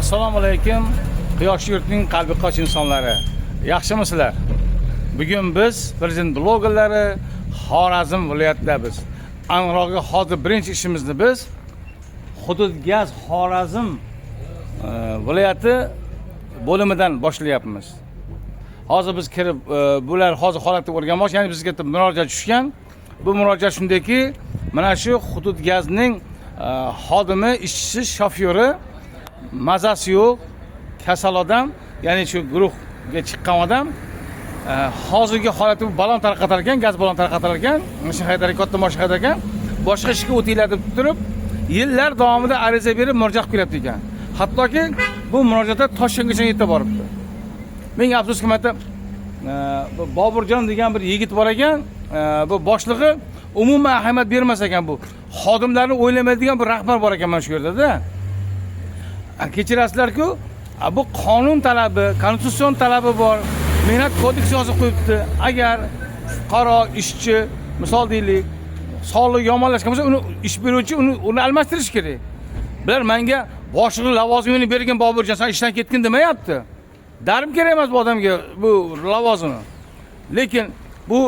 Assalomu alaykum, Quyosh yurtning qalbi qoch insonlari. Yaxshimisizlar? Bugun biz prezident blogerlari Xorazm viloyatidamiz. Aniqrog'i, hozir birinchi ishimizni biz Hudud gaz Xorazm viloyati bo'limidan boshlayapmiz. Hozir biz kirib, bular hozir holatni o'rganmoqchi, ya'ni bizga bitta murojaat tushgan. Bu murojaat shundayki, mana shu Hudud gazning xodimi, ishchisi, shofyori, mazasi yo'q, kasal odam, ya'ni shu guruhga chiqqan odam, hozirgi holati bu balon tarqatar ekan, gaz balon tarqatar ekan, mashina haydar, katta mashina haydar ekan, boshqa ishga o'tinglar deb turib, yillar davomida ariza berib, murojaat qilib kelyapti ekan. Hattoki bu murojaatlar Toshkentgacha yetib boribdi. Ming afsuski, marta bu Boburjon degan bir yigit bor ekan, bu boshlig'i umuman ahamiyat bermas ekan, bu xodimlarni o'ylamaydigan bir rahbar bor ekan mana shu yerdada. Kechirasizlarku, bu qonun talabi, konstitutsion talabi bor, mehnat kodeksi yozib qo'yibdi. Agar fuqaro, ishchi, misol deylik, sog'lig'i yomonlashgan bo'lsa, uni ish beruvchi uni almashtirish kerak. Bular manga boshliqlik lavozimini bergan, Boburjon, san ishdan ketgin demayapti. Darim kerak emas bu odamga bu lavozimi. Lekin bu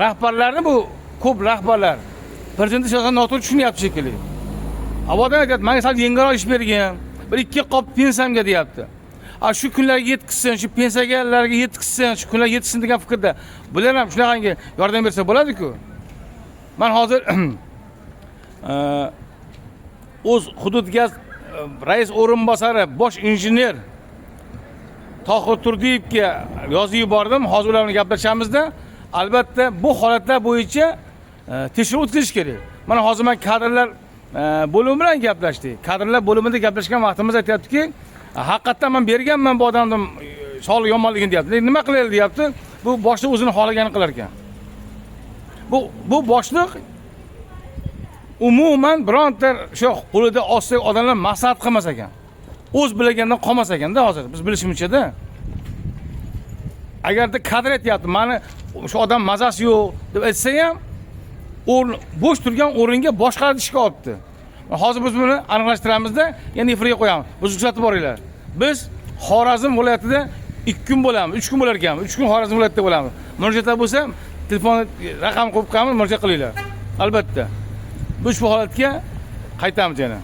rahbarlarni, bu ko'p rahbarlar prezidentni siyosatini noto'g'ri tushunyapti shekilli. Bu odam aytyapti, manga sal yengilroq ish bergin, bir ikki qop pensiyamga deyapti. A shu kunlarga yetkazsin, shu pensiyalarga yetkazsin, shu kunlarga yetkazsin degan fikrda. Bular ham shunaqangi yordam bersa bo'ladi-ku. Man hozir o'z Hudud gaz rais o'rinbosari, bosh injener Tohir Turdiyevga yozib yubordim. Hozir ular bilan gaplashamizda, albatta bu holatlar bo'yicha tekshiruv o'tkazish kerak. Mana hozir man kadrlar bo'limi bilan gaplashdik. Kadrlar bo'limida gaplashgan vaqtimizda aytyaptiki, haqiqatdan man berganman bu odamni sog'lig'i yomonligini deyapti. Lekin nima qilaylik deyapti. Bu boshliq o'zini xohlaganini qilar ekan. Bu boshliq umuman bironta shu qo'lida ostidagi odamlar maslahat qilmas ekan. O'z bilgandan qolmas ekanda hozir biz bilishimizchada. Agarda kadr aytyapti, mani shu odam mazasi yo'q deb aytsa ham, o'rn bo'sh turgan o'ringa boshqalarni ishga olibdi. Hozir biz buni aniqlashtiramizda, yana efirga qo'yamiz. Bizni kuzatib boringlar. Biz Xorazm viloyatida 2 kun bo'lamiz, 3 kun bo'lar ekanmiz. 3 kun Xorazm viloyatida bo'lamiz. Murojaatlar bo'lsa, telefon raqam qo'yib qo'yamiz, murojaat qilinglar. Albatta. Biz ushbu holatga qaytamiz yana.